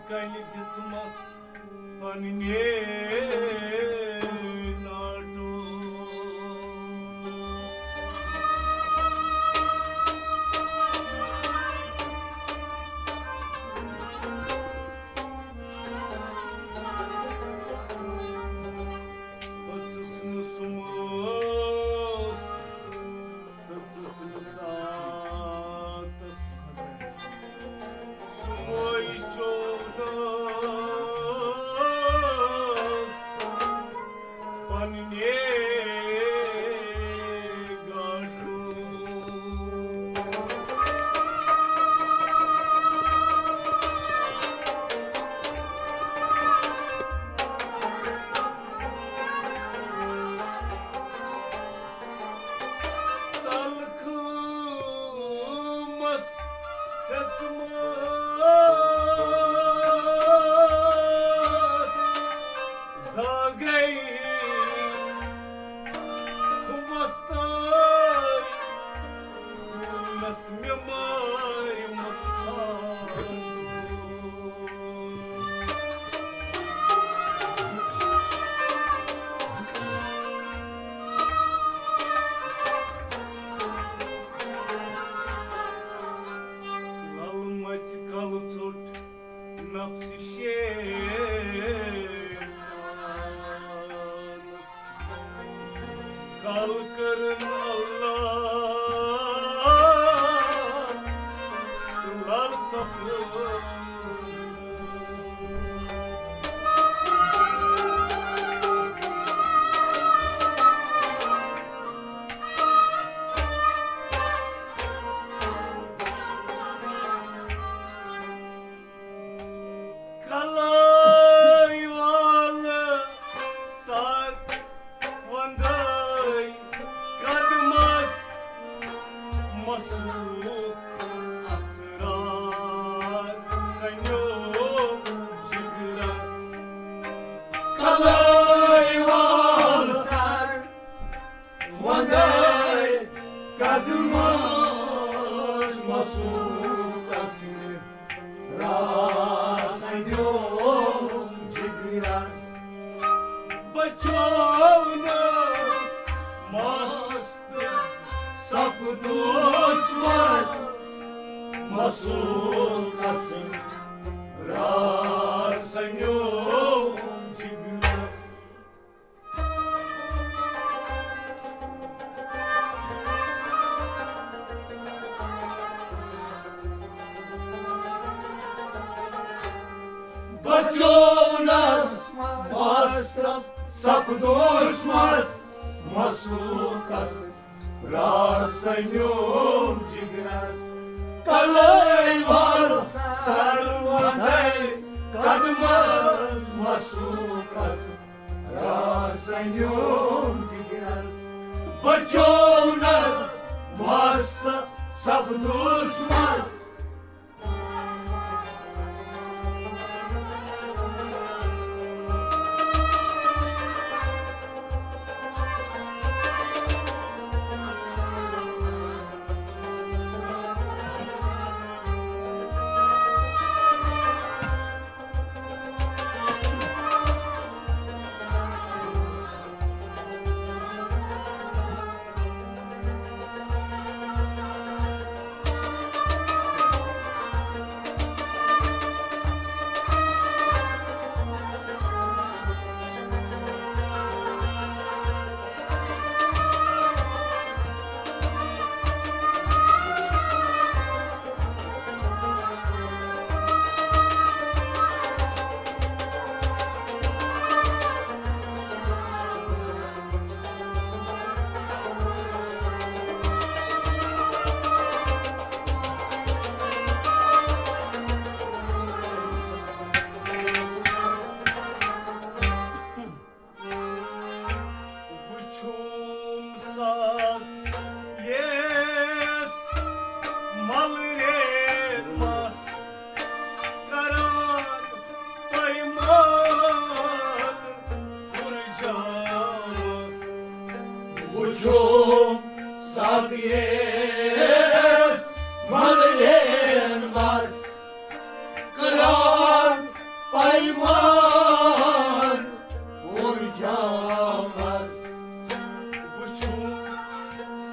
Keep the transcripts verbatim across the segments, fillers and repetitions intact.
کنہِ دِژمس پننے ناٹو۔ پٔژھس نہٕ سُمٲس، سٕژس نہٕ ساتس۔ سُمٲے چودس پننے گاٹو۔ تلخ مس ہیژمس زاگے ہُمس تام نس مےٚ مارِ مس ژھانٛڈ۔ لل مژِ کلہٕ ژوٚٹ نفس شیطانس۔ کل کرن اللہ لال سفر۔ کلٲے والہٕ سر وندے قدمس مسوٗک اسرار سنیو جگرس۔ کلٲے والہٕ سر وندے قدمس مسوٗک اسرار راز سنیو جگرس۔ بچونس مست سپدوس مست مسوٗک اسرار سنیو جگرس۔ بچونس مست سپدوس مس مسوٗک اسرار سنیوم جگرس۔ کلٲے والہٕ سر وندے قدمس مسوٗک اسرار سنیوم جگرس۔ بچونس مست سپدوس مس۔ پور جامس۔ وٕچھُم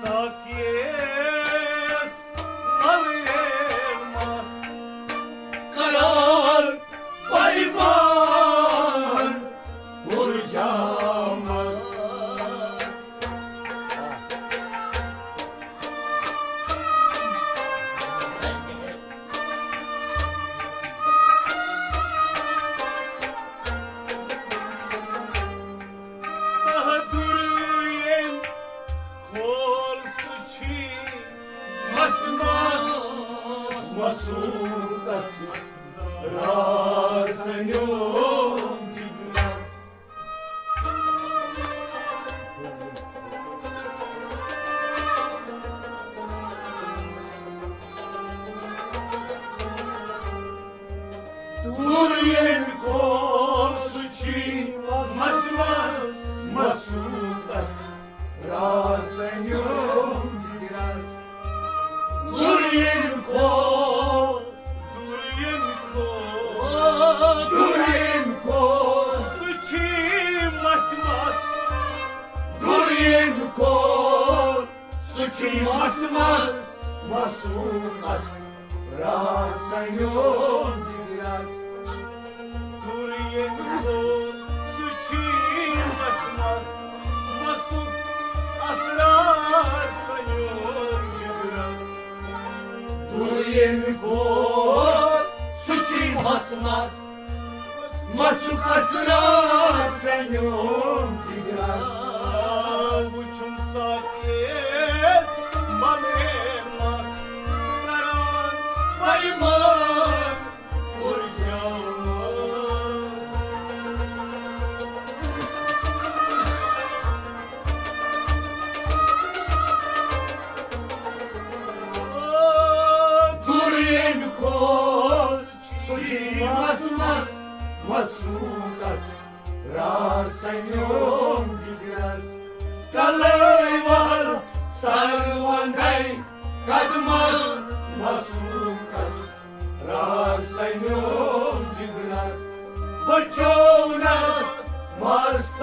ساقیَس للہٕ مَس۔ قرار پریمان پور جامس۔ بہادُر ییٚمۍ کھول سُہ چھی مَس مَس۔ مسوٗتس راز سنیوم جگرس۔ دوٗر ییٚمۍ کھول سُہ چھی مَس مَس۔ مسوٗتس راز سنیوم جگرس۔ دوٗر ییٚمۍ کھول، دوٗر ییٚمۍ کھول، دوٗر ییٚمۍ کھول۔ سُہ چھی مَس مَس۔ دوٗر ییٚمۍ کھول، سُہ چھی مَس مَس۔ مسوٗتس راز سنیوم جگرس۔ دوٗر ییٚمۍ کھول، سُہ چھی مَس مَس۔ مَسُک اسرار سنیوم جگرس۔ دوٗر ییٚمۍ کھول، سُہ چھی مَس مَس۔ مَسُک اسرار سنیوم جگرس۔ وٕچھُم ساقیَس مَلہٕ مَس۔ قرار پریمان پور جامس۔ دوٗر ییٚمۍ کھول، سُہ چھی مَس مَس۔ مسوٗتس راز سنیوم جگرس۔ کلٲے وَلس سر وندے قدمس۔ مسوٗتس راز سنیوم جگرس۔ بچونس مست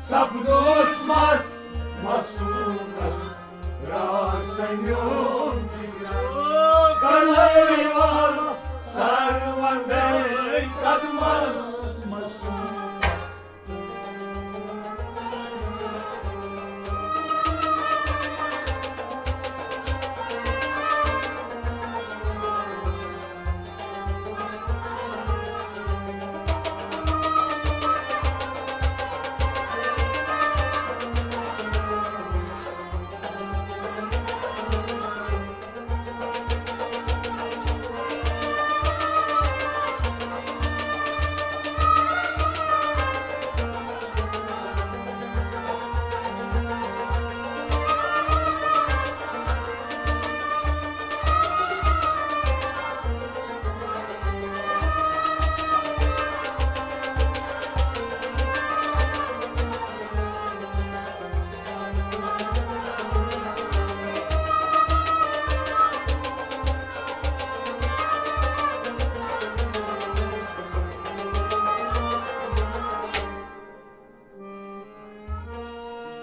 سپدوس مس۔ مسوٗتس راز سنیوم جگرس۔ کلٲے وَلس سر وندے قدمس۔ مسوٗتس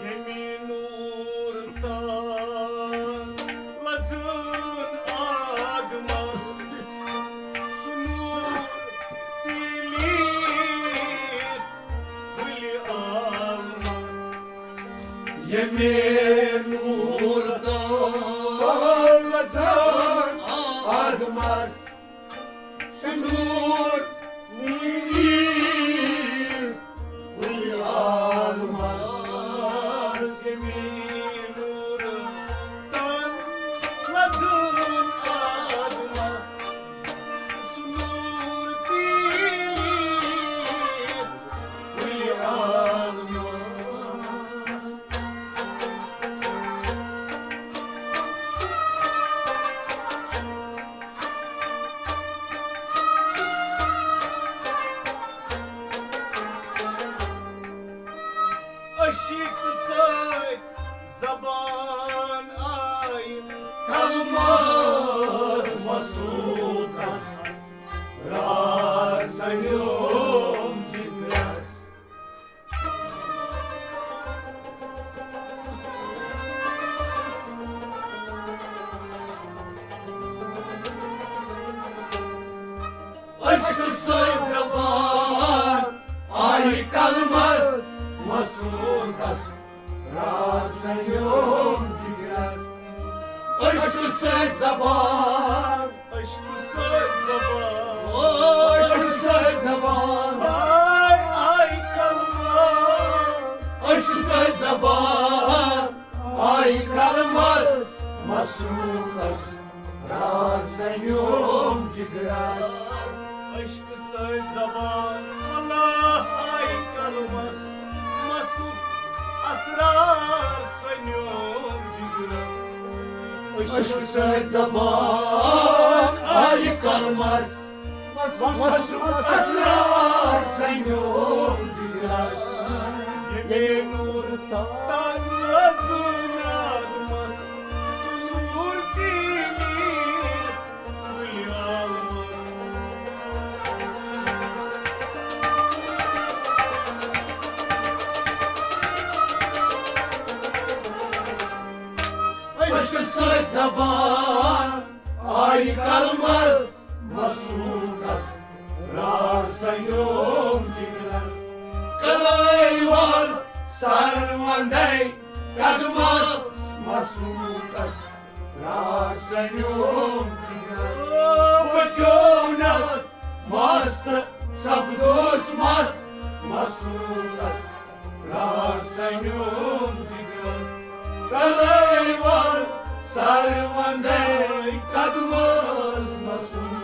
ییٚمہِ نوٗر تان لژُن آدمس، سُہ نوٗر تیٖلیٖت پھٔلہِ عالمس۔ ییٚمہِ نوٗر تان لژُن آدمس، سُہ نوٗر نیٖلی کُلہِ عالمس۔ ییٚمہِ نوٗر تن لژُن آدمس، سُہ نوٗر تیٖلی کُلہِ عالمس۔ عشقہٕ سۭتۍ زبان آیہِ قلمس، مسوٗکس رار سنیوم جگرس۔ عشقہٕ سۭتۍ زبان، عشقہٕ سۭتۍ زبان، عشقہٕ سۭتۍ زبان آے، آے قلمس۔ عشقہٕ سۭتۍ زبان آے قلمس، مسوٗکس رار سنیوم جگرس۔ عشقہٕ سۭتۍ زبان، اللہ آے قلمس، مسُک اسرار سنیوم جگرس۔ عشقہٕ سۭتۍ زبان آے قلمس، مسُک اسرار سنیوم جگرس۔ ییٚمے نوٗر تاج نادمس، سُہ نوٗر پیٖلی عشقہٕ سۭتۍ زبان آیہِ قلمس، مسوٗکس رار سنیوم جگرس۔ کلٲے وس سر وندے قدمس، مسوٗکس رار سنیوم جگرس۔ بچونس مست سپدوس مست، مسوٗکس رار سنیوم جگرس۔ کلٲے ور سر وندے قدمس، مسوٗکس۔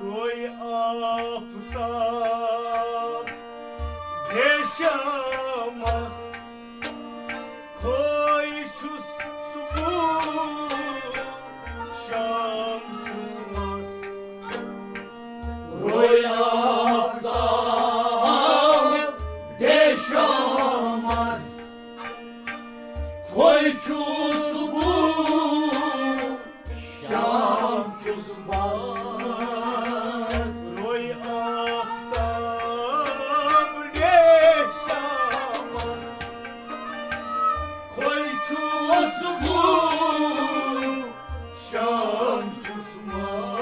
روے آفتاب بے شامس، کھوے چھُس صبح، شام چھُس مس۔ روے آفتاب بے شامس، کھوے چھُس صبح، شام چھُس بس۔ روے آفتاب ڈے شامس، کھوے چھُس بہٕ، شام چھُس مس۔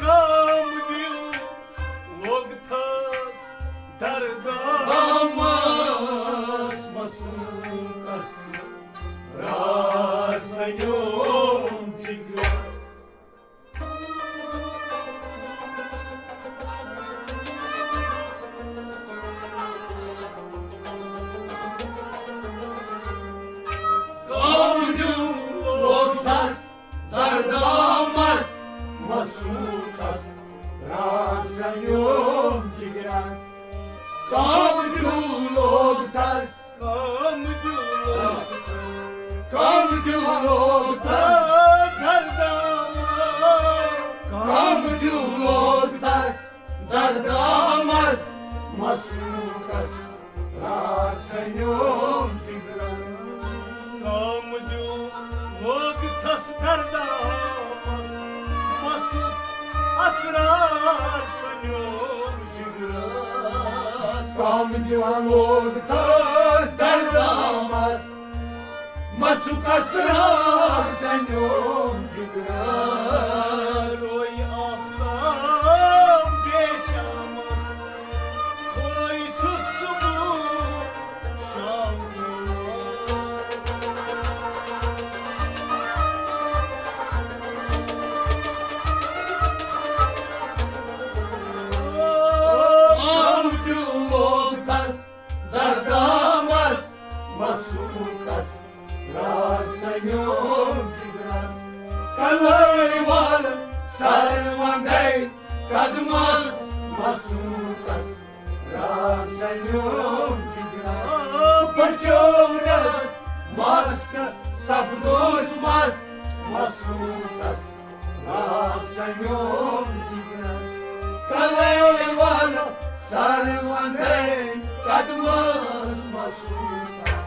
کام دِل لوٚگ تھس دردامس، مسوٗکس راز سنیوم جگرس۔ کام دِل لوٚگ تھس دردامس، مسوٗکس راز سنیوم جگرس۔ کام دِل لوٚگ تھس، کام دِل لوٚگ تھس، کام دِل لوٚگ تھس دردامس۔ کام دِل لوٚگ تھس دردامس، مسوٗکس راز سنیوم جگرس۔ کام دِل لوٚگ تھس دردامس، مسُک اسرار سنیوم جگرس۔ کام دِل لوٚگ تھس دردامس، مسُک اسرار سنیوم جگرس۔ روے آفتاب سر وندے قدمس مسوتس، راسنیوم جگرس۔ پچونس مست سپدوس مس مسوتس، راسنیوم جگرس۔ کلے ول سر وندے قدمس مسوتس۔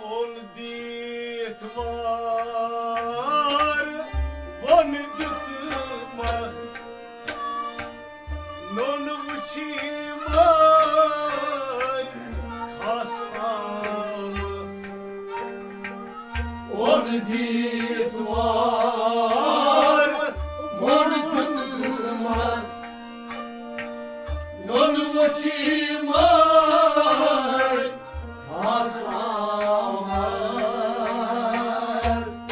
اوٚن دیٖتھ وار، ووٚن دیُتمس، نوٚن وٕچھی مٲلۍ خاص آمس۔ اوٚن دیٖتھ وار، ووٚن دیُتمس، نوٚن وٕچھی مٲلۍ خاص آمس۔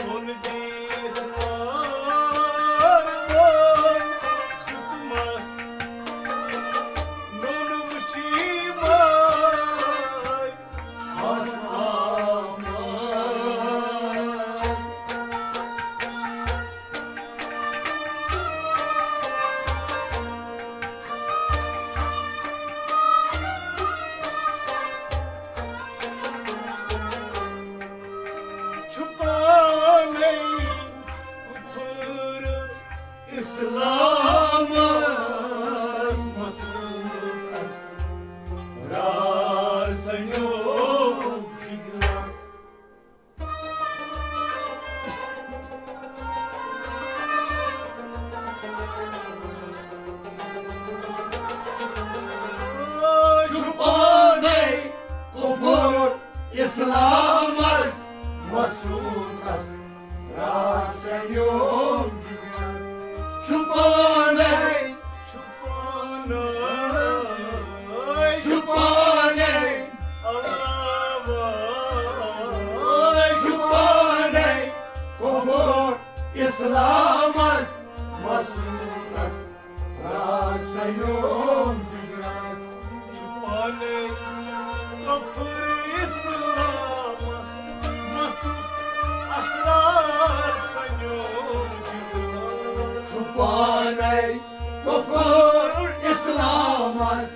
اوٚن دیٖتھ وار، ووٚن دیُتمس، نوٚن وٕچھی مٲلۍ چھُپانے کفر اسلامس مسوتس، راسنیو جگرس۔ چھُپانے کفر اسلامس مسوتس، راسنیو جگرس۔ چھُپانے، چھُپانے، چھُپانے، اللہ وَے، چھُپانے، کفر اسلامس مسوتس، راسنیوم جگرس۔ چھُپانے کفر اسلامس مسوت، اسرار سنیوم جگرس۔ چھُپانے کفر اسلامس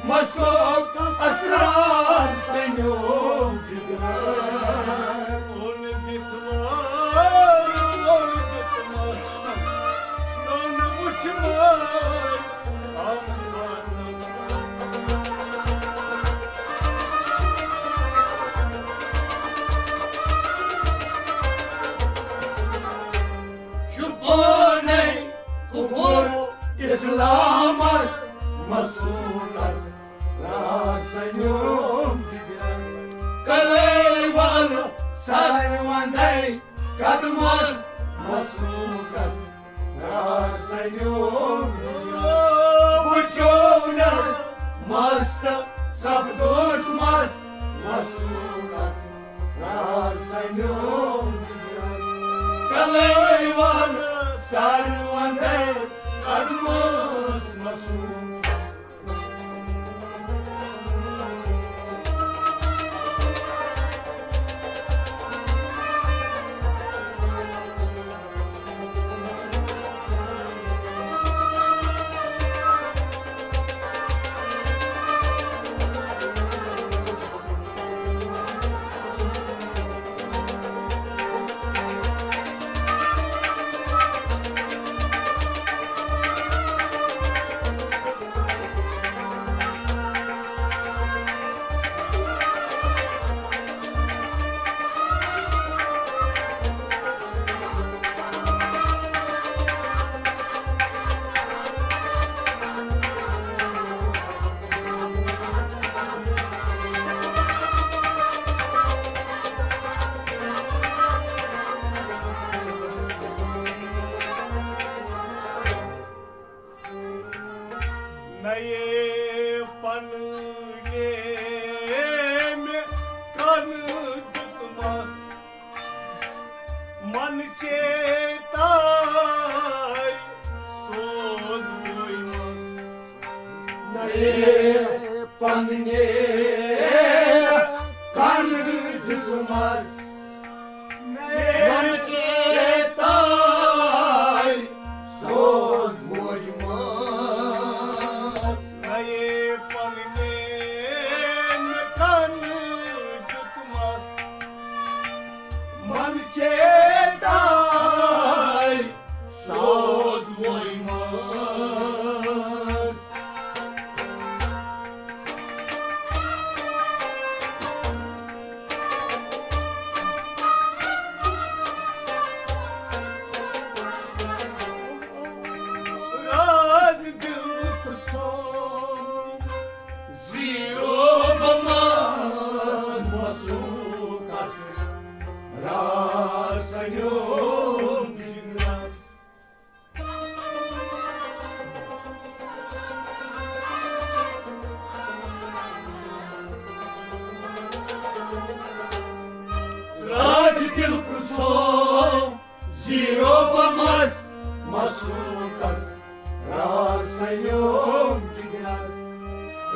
مسوت، اسرار سنیوم جگرس۔ اوٚن دیٖتھ وار، اوٚن دیُتمس، نوٚن وٕچھ مٲلۍ آمہٕ خاصس۔ چھُپانے کفر اسلامس مسوتس، راسنیوم جگرس۔ کلے ول سر وندے قدمس مسوتس، راسنیوم جگرس۔ بچونس مست سپدوس مس مسوتس، راسنیوم جگرس۔ کلے ول سر وندے قدمس مسوتس۔ ییٚمۍ کَنہٕ دیُتمَس، من چیتاے سوز وٲیمَس۔ نَیے پنٛنہِ کَنہٕ دیُتمَس، من چیتاے سوز وٲیمَس۔ نَیے پنٛنہِ کَنہٕ دیُتمَس، من چیتاے سوز وٲیمَس۔ راز دِل پرٛژھو زیٖرو بمس مسوٗکس، راز سنیوم جگرس۔ راج دِل پرٛژھو زیٖرو بمس مسوٗکس، راز سنیوم جگرس۔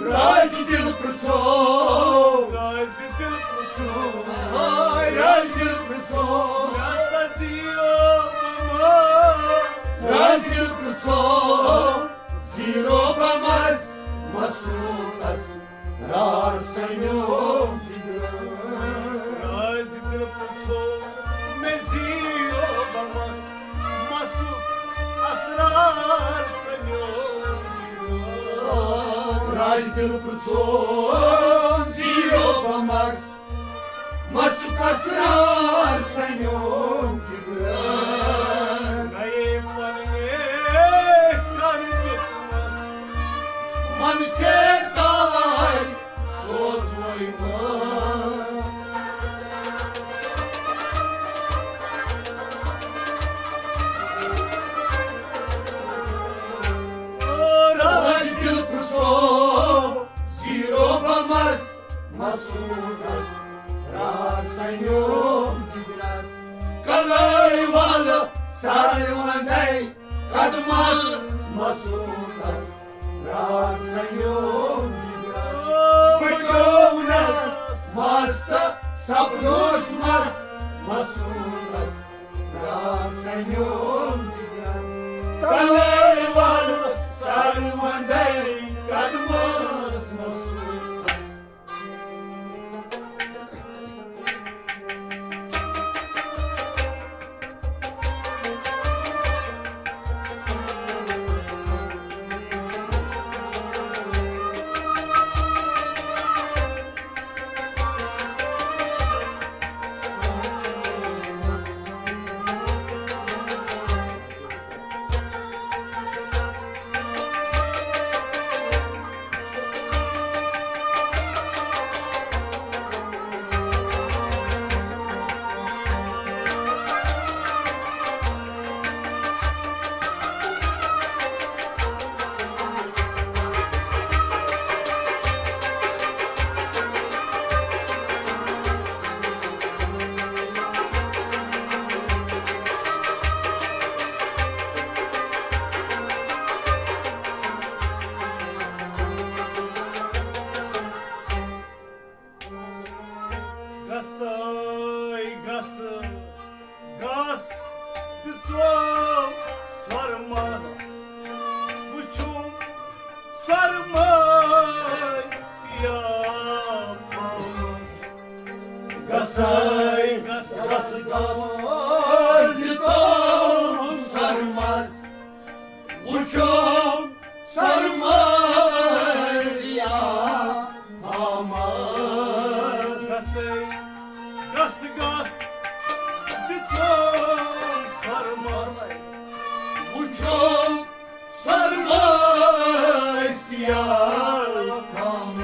راج دِل پرٛژھو، راج دِل پرٛژھو، ہاے راج دِل پرٛژھو، یہِ ہسا زیٖرو بمس۔ راج دِل پرٛژھو زیٖرو بمس مسوٗکس، راز سنیوم جگرس۔ راز دِل پرٛژھو مےٚ زیٖرو بمس، مسُک اسرار سنیوم جگرس۔ راز دِل پرٛژھو زیٖرو بمس، مسُک اسرار سنیوم جگرس۔ نَیے پنٛنہِ کَنہٕ دیُتمَس، من چیتاے سوز وٲیمَس۔ راج دِل پرٛژھو زیٖرو بمس، مسوٗکس، راز سنیوم جگرس۔ کلٲے والہٕ سر وندے قدمس، مسوٗکس، راز سنیوم جگرس۔ بچوونس مس تہٕ سپدوس مس، مسوٗکس، راز سنیوم جگرس۔ کلٲے والہٕ سر وندے قدمس، مسوٗکس۔ گسے گس، گس تہٕ ژوو سۄرمس، وُچھُم سۄرمے سیاہ پھمس۔ گسے گس، گس گس، گس تہٕ ژوو سۄرمس، وُچھُم سۄرمے سیاہ پھمس۔ گسے گس، گس تہٕ ژوو سۄرمس، وُچھُم سۄرمے سیاہ پھمس۔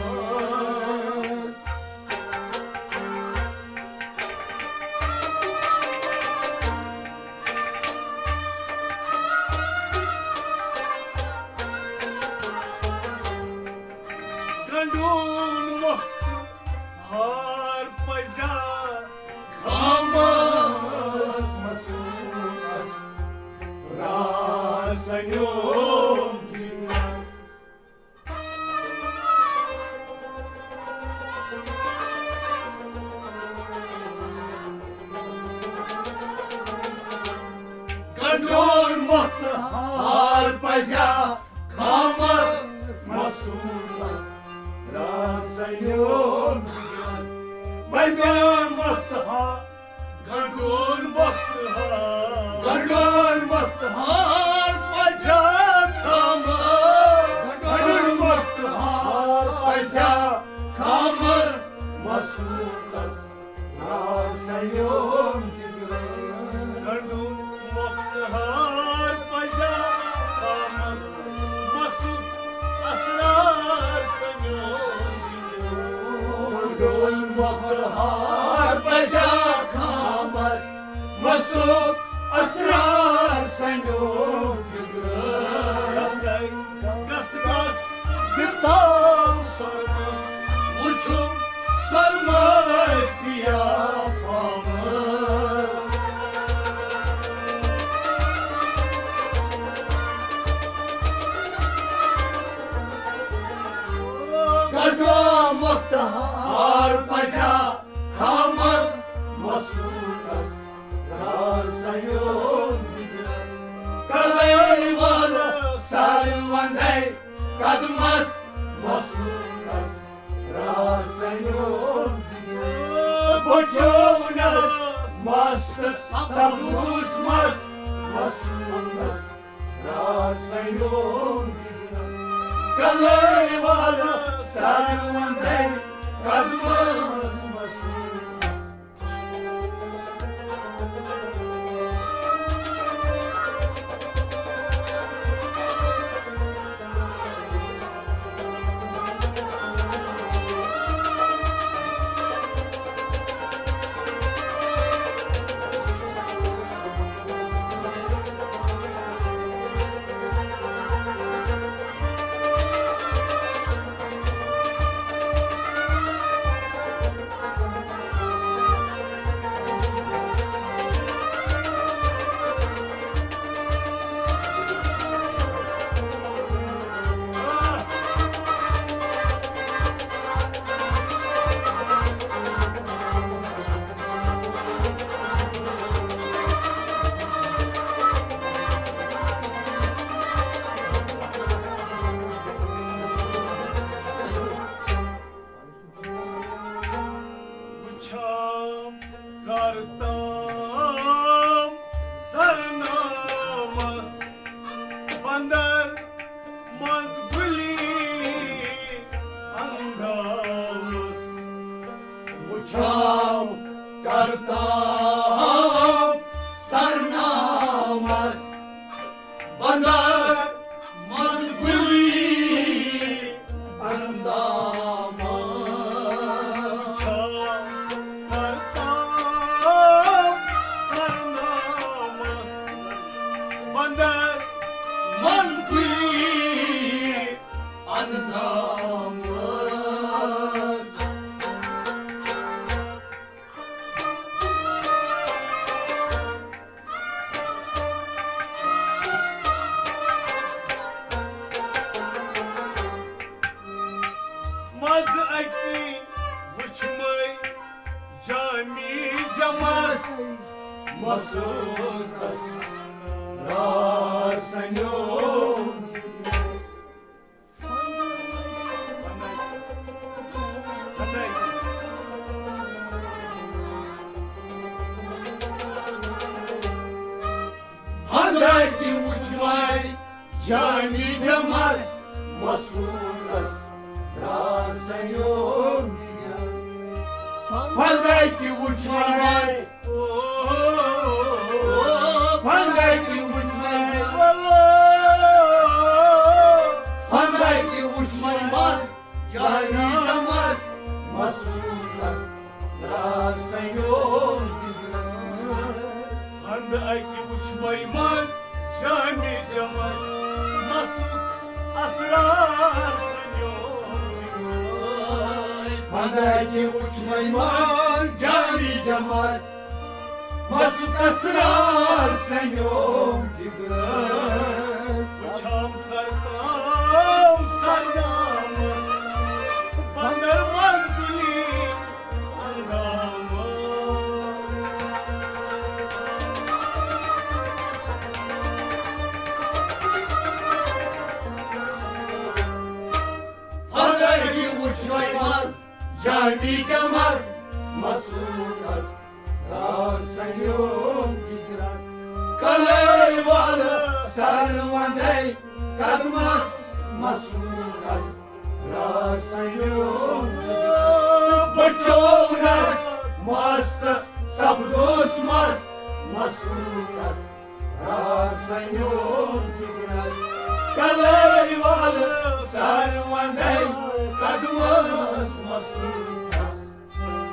گنڈو مۄخت ہار پزیا خامس مسوٗرس، رار سنیوم جنس۔ گنڈون مۄخت ہار پزیا خامس مسوٗرس، رار سنیوم جنس۔ پزیا مۄخت ہار گنڈون مۄخت ہار، گنڈون مۄخت ہار پزیا خامس، گنڈون مۄخت ہار پزیا خامس مسوٗرس، رار سنیوم جنس۔ گنڈون مۄخت ہار پزیا خامس مسوٗرس، رار سنیوم جنس۔ گنڈون مۄخت ہار پزیا خامس مسوٗرس، رار سنیوم جنس۔ گس گس دِژام سۄرمس، وُچھُم سۄرمس سیاہ پامس۔ گنڈون مۄخت ہار پزیا خامس مسوٗرس، رار سنیوم جنس۔ کلٲڑۍ والہٕ سر وندے قدمس مسوٗرس، رار سنیوم جنس۔ بوچھو نس مست سبوز مس مسوٗرس، رار سنیوم جنس۔ کلٲڑۍ والہٕ سر وندے قدمس مسوٗرس۔ وُچھام کرتام سرنامس بندر منٛز گُلی اندامس۔ وُچھام کرتام سرنامس بندر منٛز گُلی اندامس۔ وُچھام کرتام سرنامس بندر منٛز گُلی اندامس۔ منٛز اَکی وُچھمَے جامی جمس مسوٗرس، رار سنیوم۔ ہنٛداے تہِ وُچھمَے جامی جمس مسوٗرس، رار سنیوم۔ ہنٛداے تہِ وُچھمَے، ہنٛداے تہِ وُچھمَے، ہنٛداے تہِ وُچھمَے مس جامی جمس مسوٗرس، رار سنیوم۔ ہنٛدٕ اَکہِ وُچھمَے مس جامی جمس مسوٗرس، رار سنیوم۔ انداکی وچھ مہمان جانی جمس، مسُک اسرار سنیوم جگرس۔ وچھم کرتام سرگامس، بندر منزلی اندامس۔ انداکی وچھ مہمان جانی جمس، مسُک اسرار سنیوم جگرس۔ کلے وال سر وندے قدمس، مسُک اسرار سنیوم جگرس۔ بچونس مستس سپدوس مس، مسُک اسرار سنیوم جگرس۔ کلے وال سر وندے قدمس، مسُک اسرار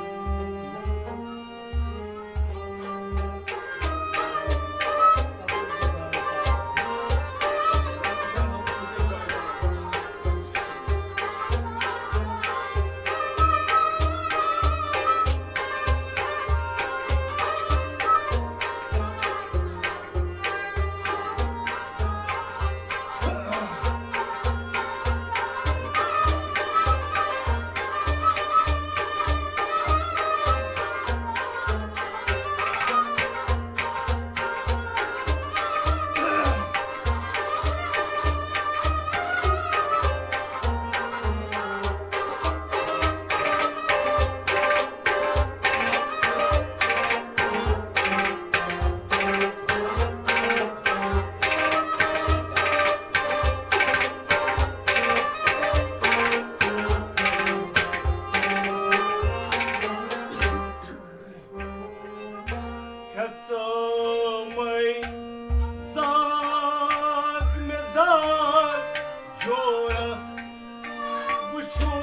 کھژٲمٕے زاگ مےٚ زاگ جورس، وُچھُم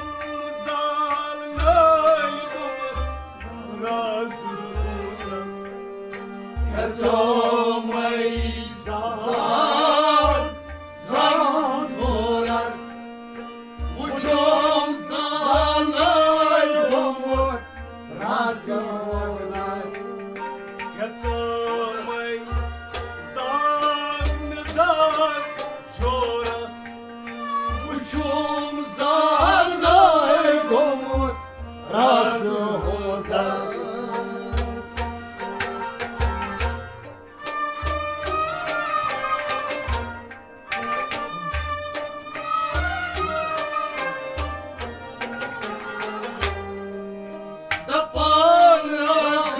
زال نٲلۍ گوٚمُت راز روزس۔ کھژٲمٕے زاگ زاگ جورس، وُچھُم زال نٲلۍ گوٚمُت راز روزس۔ کھژٲمٕے زاگ مےٚ زاگ جورس، وُچھُم زال نٲلۍ گوٚمُت راز روزس۔ دپان راز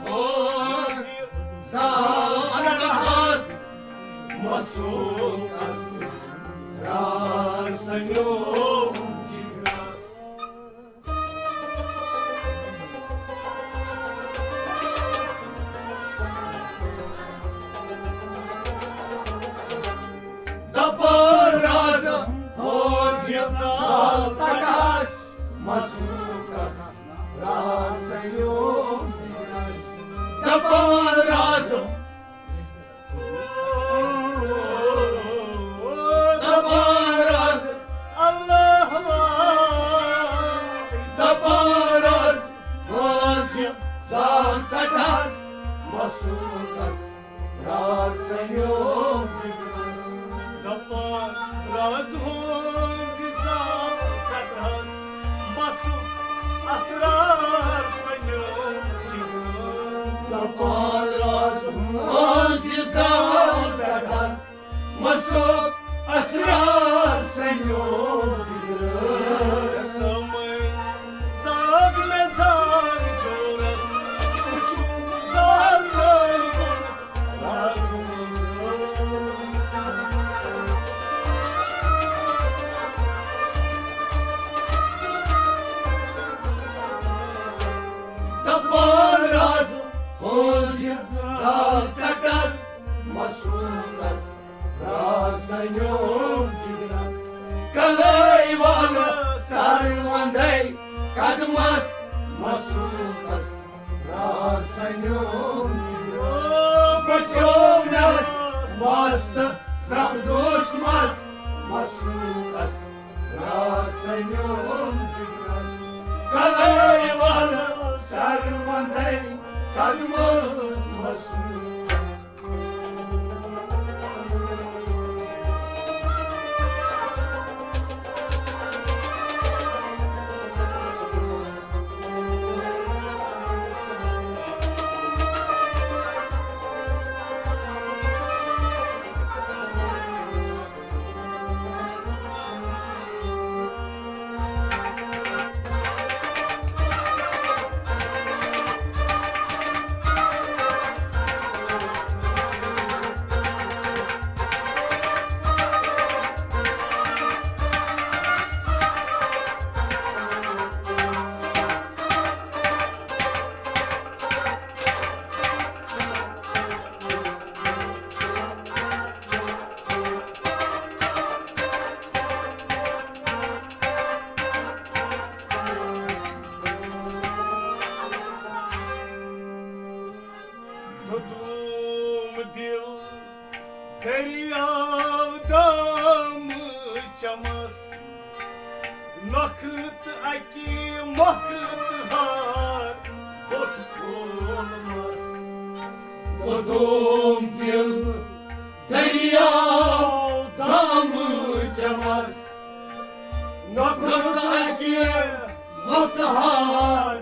اوس زاز مسوک اسرار سنیوم جگرس۔ دپان راز اوس یہِ زال ژٹس مسوک اسرار سنیوم۔ دپان راز دپان راز اللہ دپان راز، روز یہِ زال ژٹس مسوک اسرار سنیوم۔ دپان راز ہوز یہِ زال ژٹس مسوک اسرار سنیوم۔ دپان راز ہوز یہِ زال ژٹس مسوک اسرار سنیوم۔ ژمے زاگ مےٚ زاگ جورس، وُچھُم زال نٲلۍ گوٚمُت راز۔ دپان راز ہوز یہِ زال ژٹس مسوک اسرار سنیوم جگرس۔ کلے وال سر وندے قدمس مسوک اسرار سنیوم جگرس۔ بچونس مست سپدوس مس مسوک اسرار سنیوم جگرس۔ دٔریاو دامہٕ چمس، نۄکھٕ تہٕ اَکی مۄکھٕ تہٕ ہار بوٚٹھ کھولمس۔ وۄدوم دِل دٔریاو دامہٕ چمس، نۄکھٕ تہٕ اَکی مۄکھٕ تہٕ ہار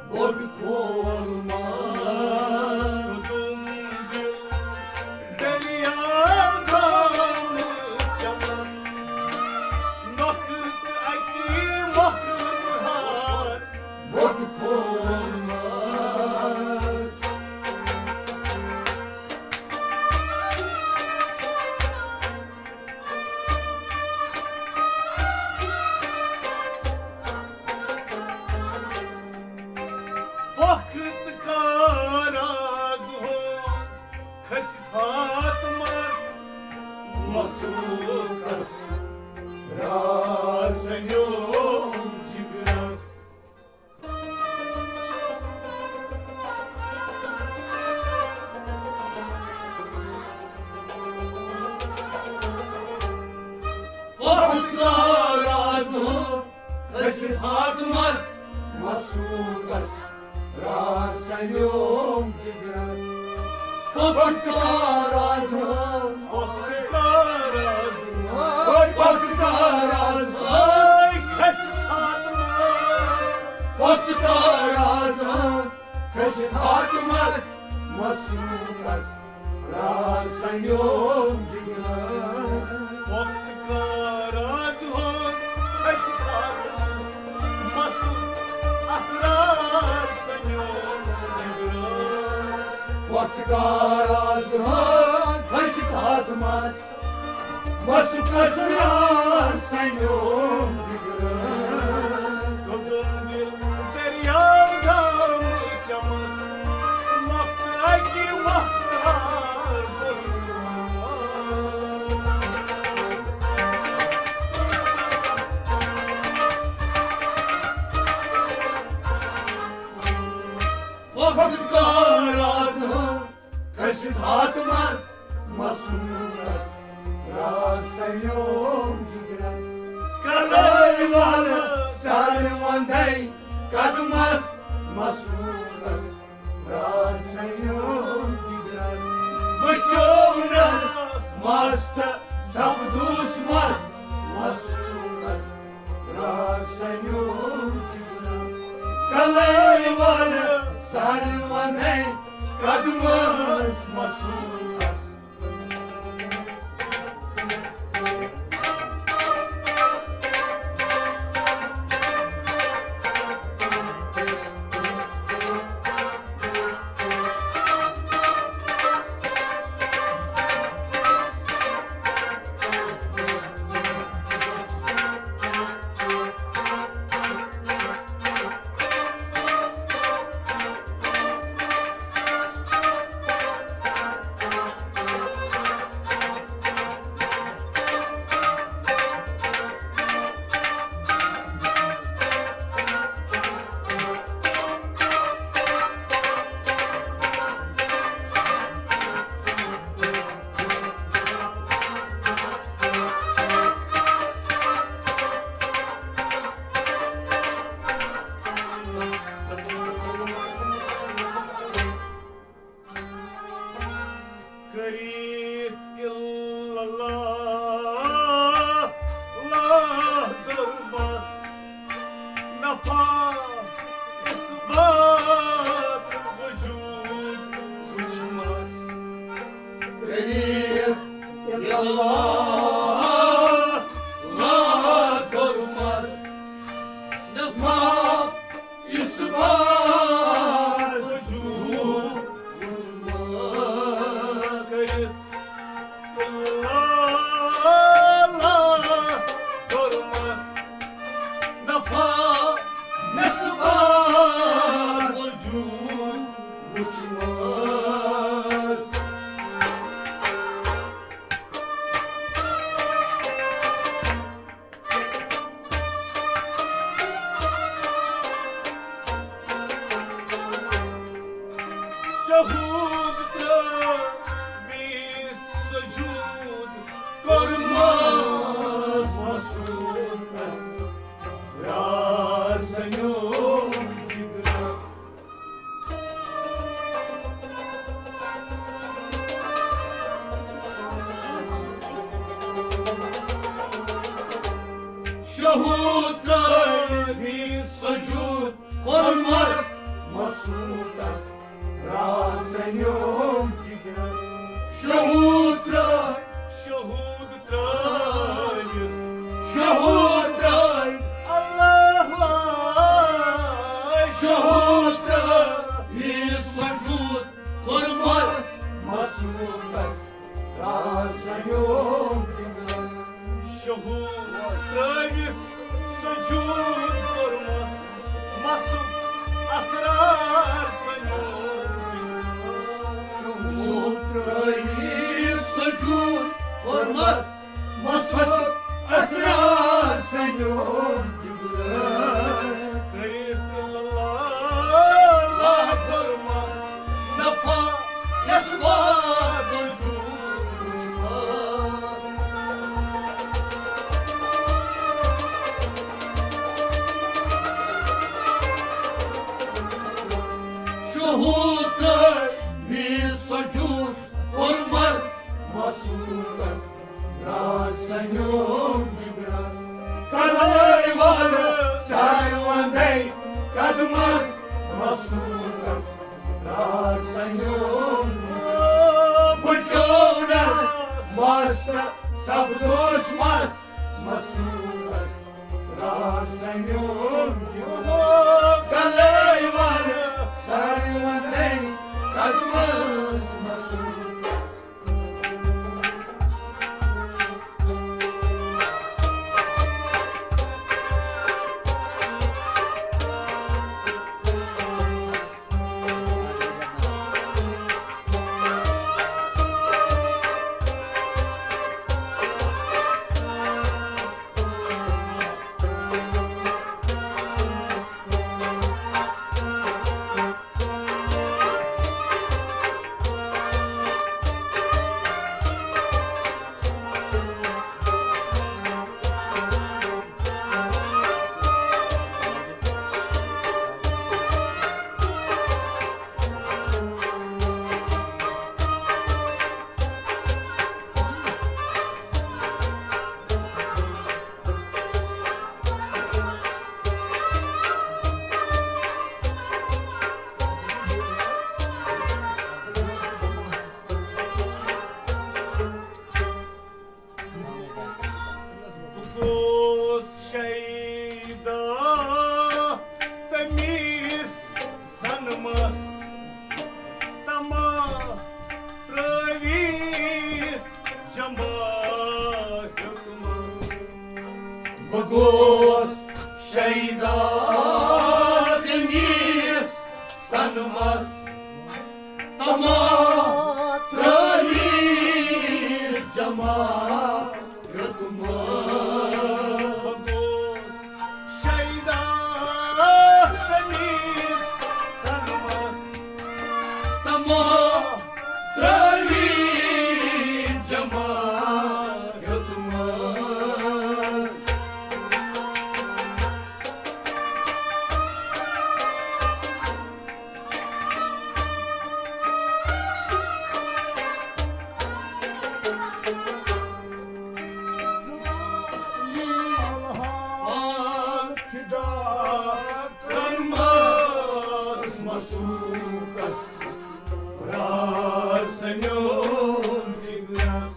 بوٚٹھ کھولمس۔ تُم دِل دٔریاو دامہٕ چمس، نۄکھٕ تہٕ اَکی مۄکھٕ تہٕ ہار بوٚٹھ کھولمس۔ پۄخت کاراز ہٕنٛز کھٔسِتھ ہاتمس، مسوٗکس راز سنیوم جگرس۔ پۄخت کاراز ہٕنٛز کھٔسِتھ ہاتمس، مسوٗکس راز سنیوم جگرس۔ پۄخت کاراز ہٕنٛز، پۄخت کاراز ہٕنٛز، پۄخت کاراز ہٕنٛز کھٔسِتھ ہاتمس، پۄخت کاراز ہٕنٛز کھٔسِتھ ہاتمس، مسوٗکس راز سنیوم جگرس۔ پۄخت کاراز ہٕنٛز کھٔسِتھ ہاتمس، مسوٗکس راز سنیوم جگرس۔ پۄخت کاراز ہٕنٛز کھٔسِتھ ہاتمس، مسوٗکس راز سنیوم جگرس۔ کٔدٕل دِل دٔریاو دامہٕ چمس، نۄکھٕ اَکی مۄکھٕ تہٕ ہار بوٚٹھ کھولمس۔ پۄخت کاراز ہٕنٛز کھٔسِتھ ہاتمس، مسوٗکس راز سنیوم جگرس۔ کلٲے والہٕ سر وندے قدمس، مسوٗکس راز سنیوم جگرس۔ وٕچھونس مست سپدوس مس، مسوٗکس راز سنیوم جگرس۔ کلٲے والہٕ سر وندے قدمس، مسوٗکس۔ کٔرِتھ الا اللہ، اللہ درمس، نفع اثبات وجود وچھمس۔ کٔرِتھ الا اللہ، اللہ درمس، نفع اثبات وجود وچھمس۔ کٔرِتھ الا اللہ درمس، نفع اثبات وجود وچھمس۔ شہود ترٲوِتھ سجود کوٗتاہ بے سجود کوٚرمس مسرورس، راتھ سنیوم جگرس۔ کلٲے والہٕ سر وندے قدمس مسرورس، راتھ سنیوم۔ بہٕ چوونس مست سپدوس مس مسرورس، راتھ سنیوم جگرس۔ کلٲے والہٕ سر وندے قدمس مسرورس۔ بہٕ گوس شیدا تمیٖز زنمس، تما ترٲوِتھ جماعت منٛز۔ بہٕ گوس شیدا تمیٖز زنمس، تما ترٲوِتھ جماعت منٛز۔ بہٕ گوس شیدا تمیٖز زنمس، تما ترٲوِتھ جماعت منٛز۔ فدا کرمس مسوکس، راتھ سنیوم جگرس۔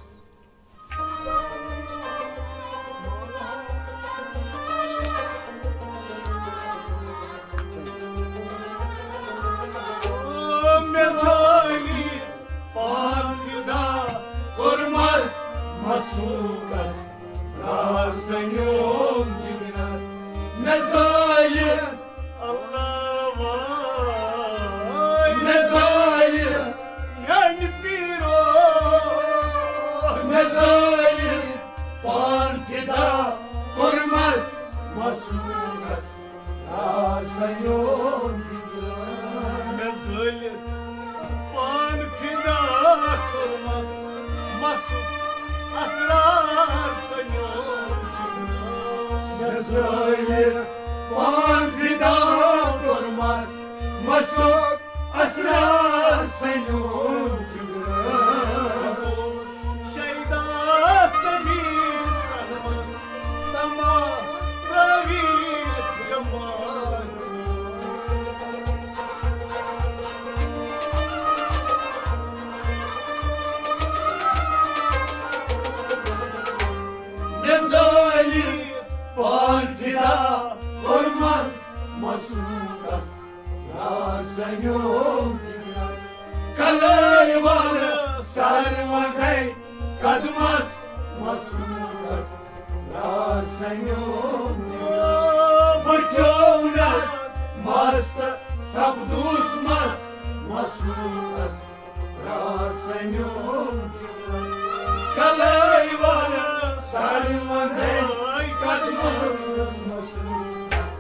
مےٚ زٲلۍ پان فدا کوٚرمس مسوکس، راتھ سنیوم جگرس۔ مےٚ زٲلۍ اللہ وٲے، مےٚ زٲلۍ میانہِ پیٖرو، مےٚ زٲلۍ پان فدا کوٚرمس مسوکس، راتھ سنیوم جگرس۔ مےٚ زٲلِتھ پان فدا کوٚرمس مسُک، اسرار سنیوم جگرس۔ مےٚ زٲلِتھ پان فدا کوٚرمس مسُک، اسرار سنیوم جگرس۔ شیدا تمیٖز زنمس، تما ترٲوِتھ جماعت۔ مےٚ زٲلۍ پان فدا کوٚرمس مسوکس، راتھ سنیوم جگرس۔ کلٲے والہٕ سر وندے قدمس مسوکس، راتھ سنیوم جگرس۔ بہٕ چوونس مست سپدوس مس مسوکس، راتھ سنیوم جگرس۔ کلٲے والہٕ سر وندے قدمس مسوکس۔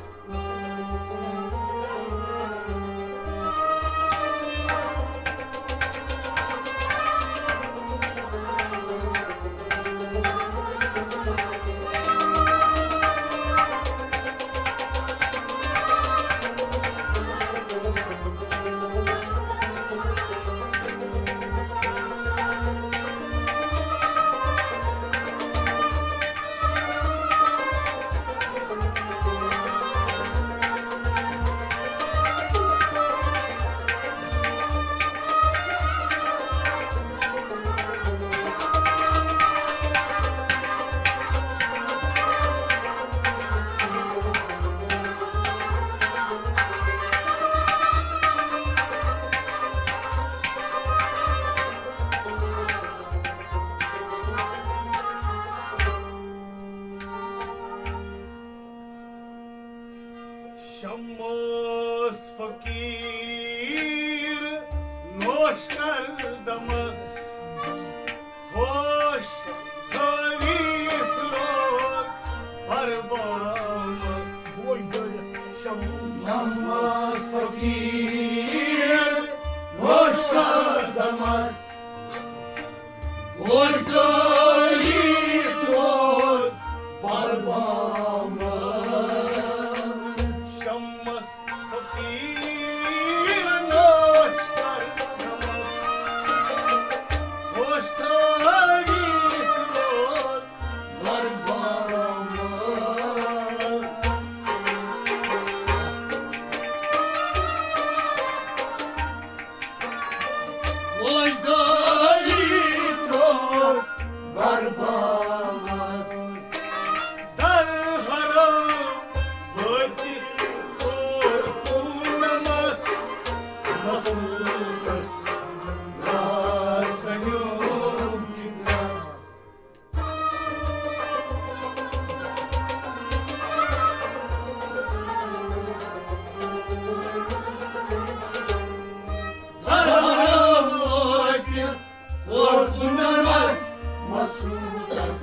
شمس فقیر نوش کر دمس، ہوش تھٲوِتھ روز پربامس۔ شمس فقیر نوش کر دمس، ہوش تھٲوِتھ روز پربامس۔ شمس فقیر نوش کر دمس، ہوش تھٲوِتھ روز پربامس۔ وۄزدٲری تروو بربامس۔ در حرم وٲتِتھ کوٚر کُن نمس، مسعودس راز سنیوم جگرس۔ درہم وٲتِتھ کوٚر کُن نمس، مسعودس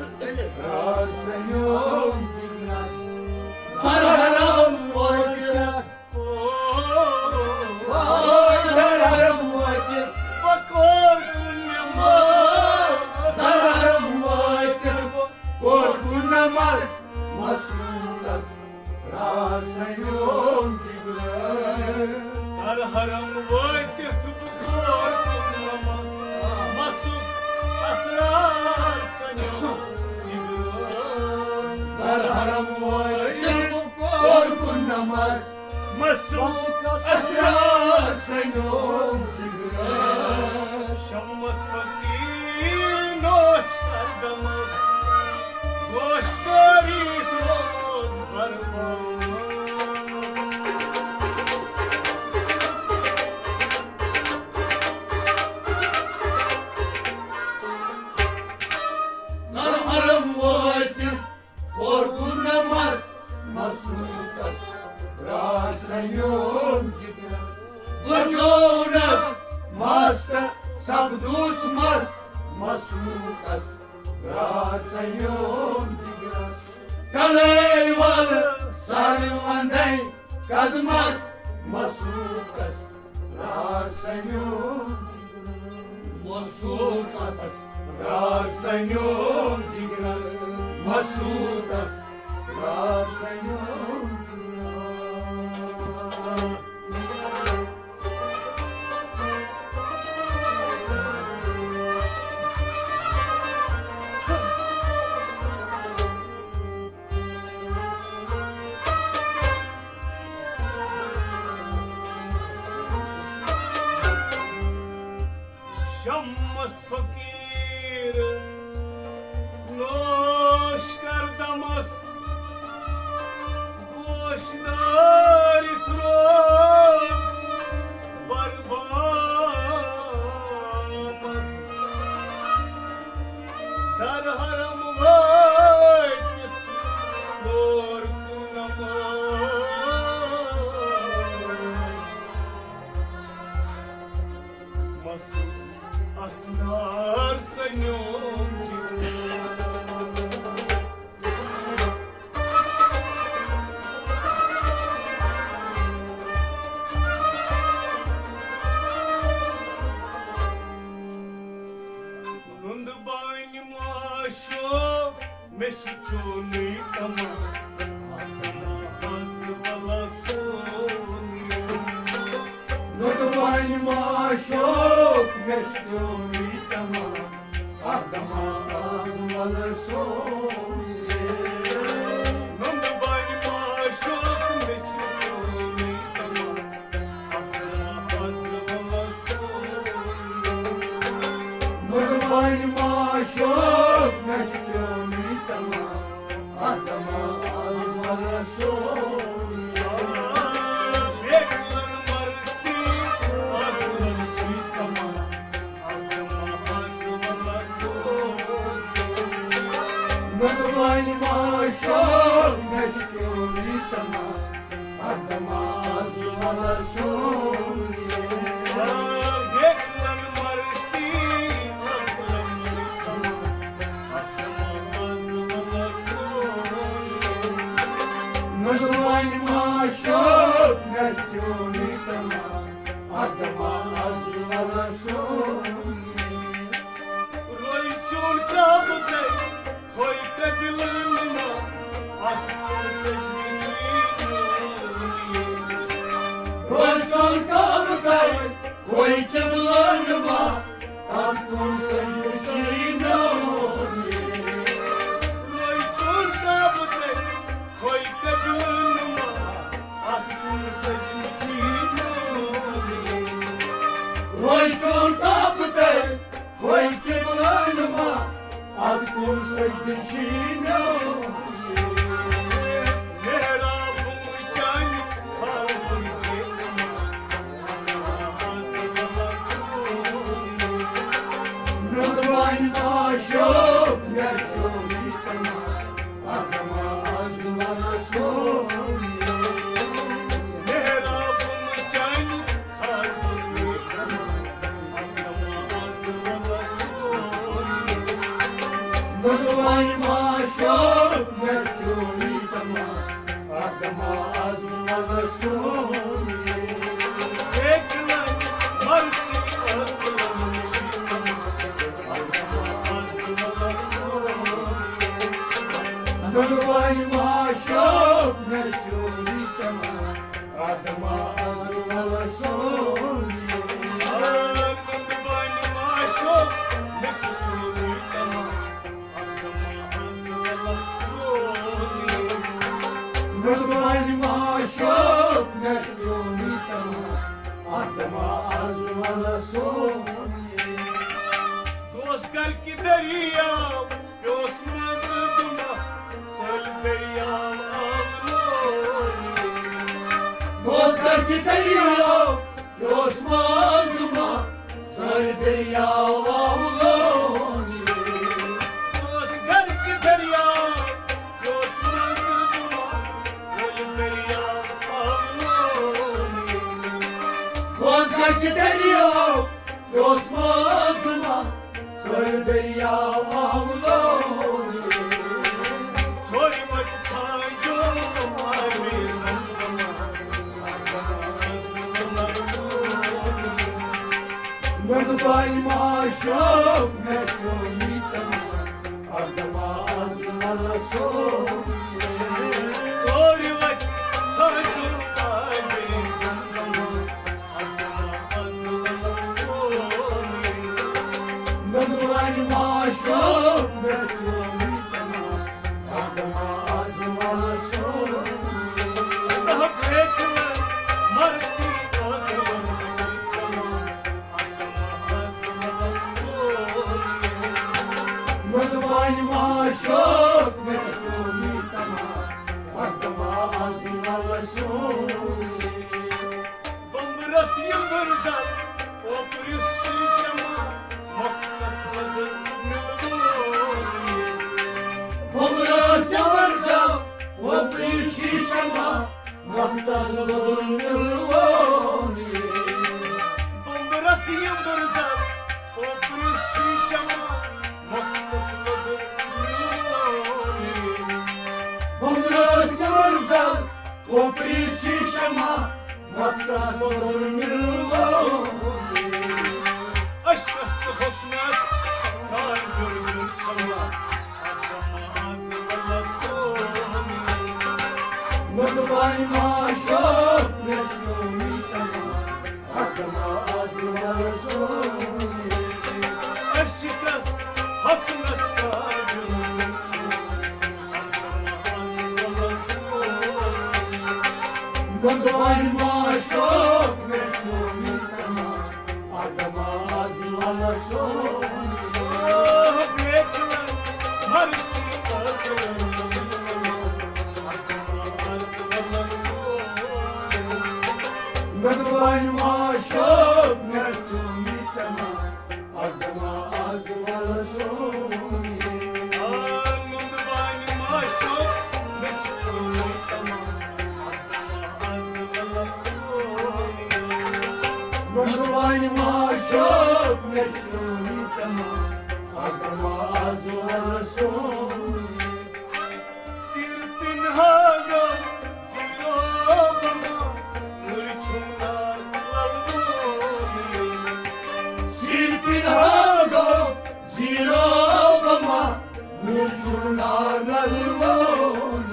راز سنیوم جگرس۔ درہم وٲتِتھ، درہم وٲتِتھ، بہٕ کوٚر کُن نمس۔ درہم وٲتِتھ، بہٕ کوٚر کُن نمس، مسعودس راز سنیوم جگرس۔ در حرم وٲتِتھ بہٕ کوٚر کُن نمس، مسعود اسرار سنیوم جگرس۔ در حرم وٲتِتھ بہٕ کوٚر کُن نمس، مسعود اسرار سنیوم جگرس۔ شمس فقیر نوش کر دمس، گوش تٲوِتھ روز بربامس۔ در حرم وٲتِتھ کوٚر کُن نمس، مسعودس راز سنیوم جگرس۔ بہٕ چوونس مست، سپدُس مست، مسعودس راز سنیوم جگرس۔ کلے ول سر وندے قدمس، مسعودس راز سنیوم جگرس۔ مسعودس راز سنیوم جگرس۔ مسعودس راز سنیوم جگرس۔ شمس فقیر نوش کر دمس، گوش دٲرِتھ روز بربامس۔ در حرم وٲتِتھ کوٚر کُن نمس، مسعود اسرار سنیوم جگرس۔ نُندٕ بانہِ معشوق، مےٚ چھُ چونُے تمام، اتھ تمام از ولا سون۔ نُندٕ بانہِ معشوق، مےٚ چھُ چونُے تمام، اتھ تمام از ولا سون۔ نُندٕ بانہِ معشوق، مےٚ چھُ چونُے تمام، اتھ تمام از ولا سون۔ نُندٕ بانہِ معشوق، مےٚ چھُ چونُے تمام، اتھ تمام از ولا سون۔ نُندٕ بانہِ معشوق، مےٚ چھُ چونُے تمام، اتھ نماز ولا سوری۔ آ، ویکلن مرسی، عقلن چھُ سما۔ نماز ولا سوری۔ نُنوانہِ ما شوق مےٚ چونی تما۔ نماز ولا سوری۔ روی چون کعبہٕ گٔے، ہوی قبلہٕ نما، اتھ کُن سجدٕ چھی میون۔ روی چون کعبہٕ گٔے، ہوی قبلہٕ نما، اتھ کُن سجدٕ چھی میون۔ روی چون کعبہٕ گٔے، ہوی قبلہٕ نما، اتھ کُن سجدٕ چھی میون۔ روی چون کعبہٕ گٔے، ہوی قبلہٕ نما، اتھ کُن سجدٕ چھی میون۔ محراب چانہِ خاوُن چھُ۔ نُنوانہِ ما شوق مےٚ چونی تما۔ نماز ولا سوری۔ محراب چانہِ خاوُن چھُ۔ نُنوانہِ ما شوق مےٚ چونی تما۔ نماز ولا سوری۔ ویکلن مرسی، عقلن چھُ سما۔ نماز ولا سوری۔ نُنوانہِ ما شوق مےٚ چونی تما۔ نماز ولا سوری۔ نُنوانہِ ما شوق مےٚ چھُ چونی تما۔ نُنوانہِ ما شوق مےٚ چونی تما۔ نماز ولا سوری۔ دوست کر کی دریا پیوس منٛز دُنیا، سٲلۍ دٔریاو آو لوننہٕ۔ بوز کر کہِ دٔریاو پیوس منٛز دُنیا، سٲلۍ دٔریاو آو لوننہٕ۔ بوز کر کہِ دٔریاو پیوس منٛز دُنیا، سٲلۍ دٔریاو آو لوننہٕ۔ بوز کر کہِ دٔریاو پیوس منٛز دُنیا، سٲلۍ دٔریاو آو لوننہٕ۔ ژھورِ وَتہِ ژھانٛجو آبِ زمزم۔ نُنوانہِ ما شوق مےٚ چونی تما۔ نماز ولا سوری۔ ژھورِ وَتہِ ژھانٛجو آبِ زمزم۔ نُنوانہِ ما شوق مےٚ چونی تما۔ نماز ولا سوری۔ نُنوانہِ ما شوق مےٚ چونی تما۔ نماز ولا سوری۔ بمبرس یمبر زد، اوپرس شیشما، مۄختس لدر مِلوُن۔ بمبرس یمبر زد، اوپرس شیشما، مۄختس لدر مِلوُن۔ بمبرس یمبر زد، اوپرس شیشما، مۄختس لدر مِلوُن۔ بمبرس یمبر زد، اوپری چھی شمع، وقتس بدل مِلوو۔ عشقس تہٕ حسنس کار جُرجُر چھما، آدم آز ولسون۔ مُدوانۍ ما شوق مےٚ چھُ میٖٹھا۔ عشقس حسنس کار جُرجُر چھما۔ مُدوانۍ ما شوق مےٚ چھُ میٖٹھا۔ آدم آز ولسون۔ مُدوانۍ ما شوق مےٚ چھُ میٖٹھا۔ آدم آز ولسون۔ مُدوانۍ ما شوق مےٚ چھُ میٖٹھا۔ معشوق مےٚ چھُ تمام، اگر ما از ولسون۔ سیر پنہاگا زیرو بما، نور چھُم نار للوون۔ سیر پنہاگا زیرو بما، نور چھُم نار للوون۔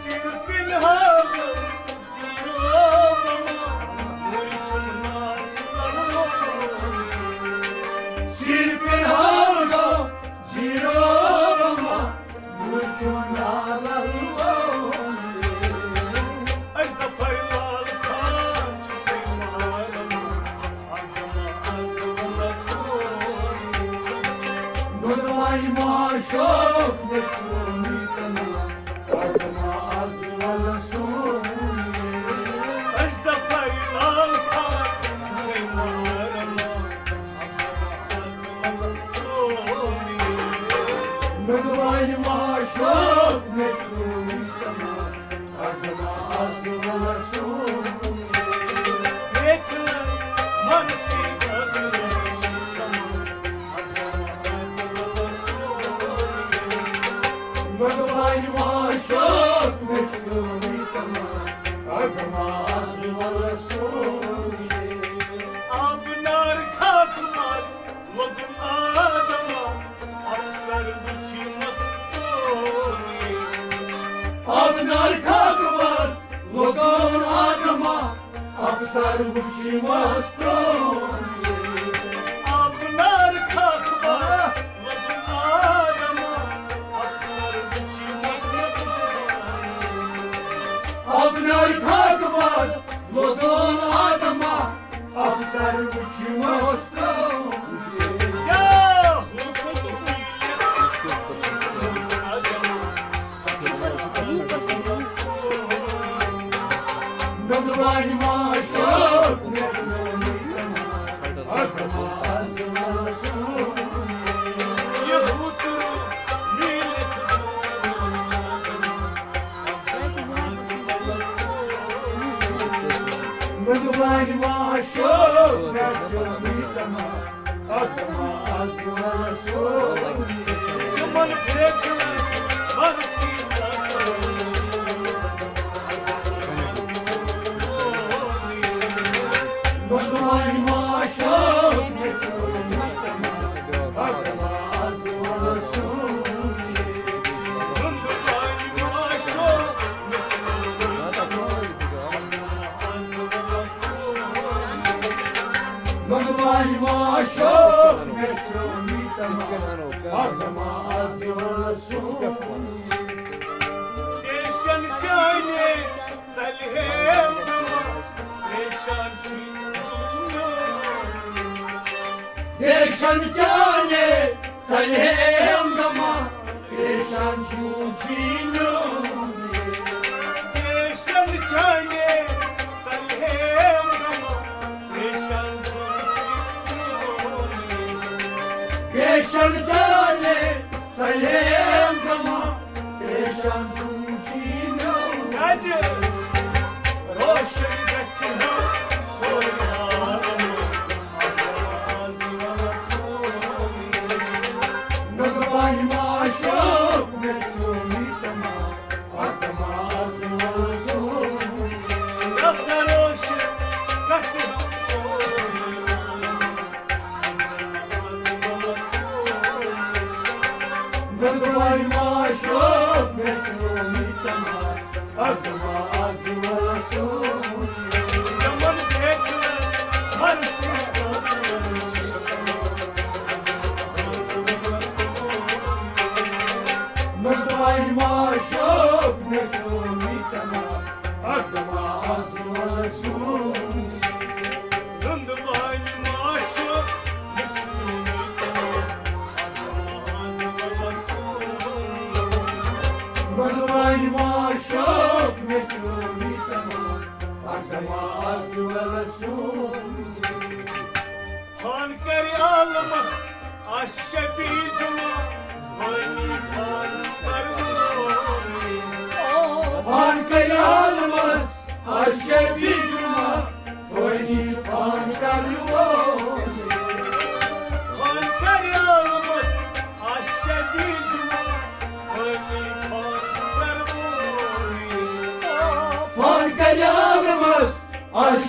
سیر پنہاگا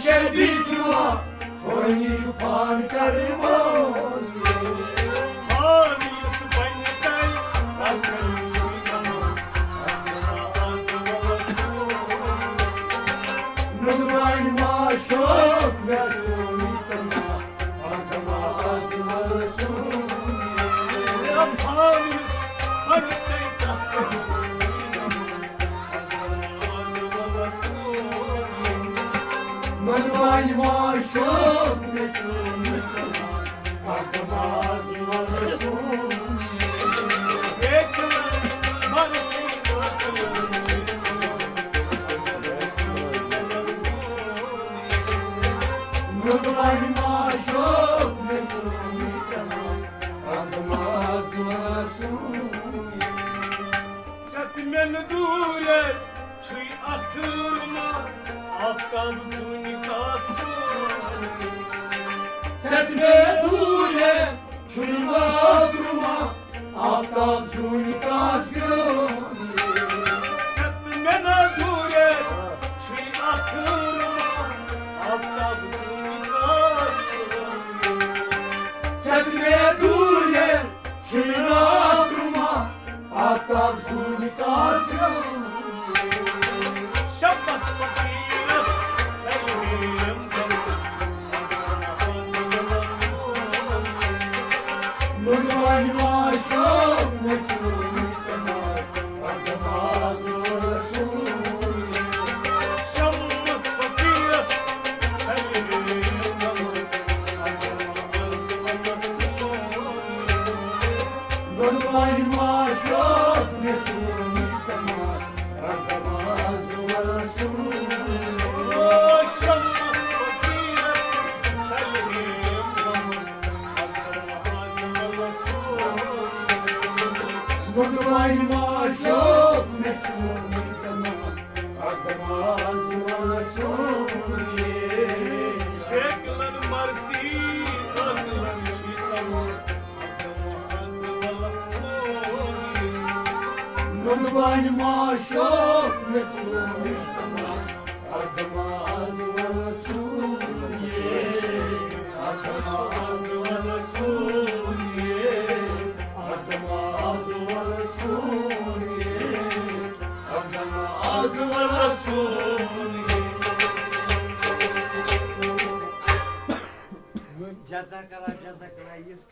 شبی جوا، خونی شو پان کرے وول۔ پان یُس بنہِ تَے، تس کٔرِو شُکر۔ نُنوَن ما شوق مےٚ چون تما، آدم آز وَلہٕ سون۔ پان یُس بنہِ تَے، تس کٔرِو شُکر۔ منوانی ما شوق مےٚ چون، آدم آز وَلہٕ سون۔ منوانی ما شوق مےٚ چون، آدم آز وَلہٕ سون۔ ستمن دورے چھُے اکھ رُما، آفتاب زوٗنہِ کاس پیوٚن۔ ستمن دورے چھُے اکھ رُما، آفتاب زوٗنہِ کاس پیوٚن۔ ستمن دورے چھُے اکھ رُما، آفتاب زوٗنہِ کاس پیوٚن۔ ستمن دورے چھُے اکھ رُما، آفتاب زوٗنہِ کاس پیوٚن۔ شمس فقیرس ژَلہِ ہیم گَرٕ۔ نُنوَن ما شوق مےٚ چون تما، آدم آز وَلہٕ سون۔ شمس فقیرس ژَلہِ ہیم گَرٕ۔ نُنوَن ما شوق مےٚ چون تما، آدم آز وَلہٕ سون۔ شمس فقیرس ژَلہِ ہیم گَرٕ۔ نُنوَن ما شوق مےٚ چون تما، آدم آز وَلہٕ سون۔ بیکلن مرسی، عاقلن چھُے سوال، آدم آز وَلہٕ سون۔ نُنوَن ما شوق مےٚ چون تما، آدم آز وَلہٕ سون۔ آدم آز وَلہٕ سون۔ آدم آز وَلہٕ سون۔ آدم آز وَلہٕ سون۔ جزاک اللہ، جزاک اللہ، یُس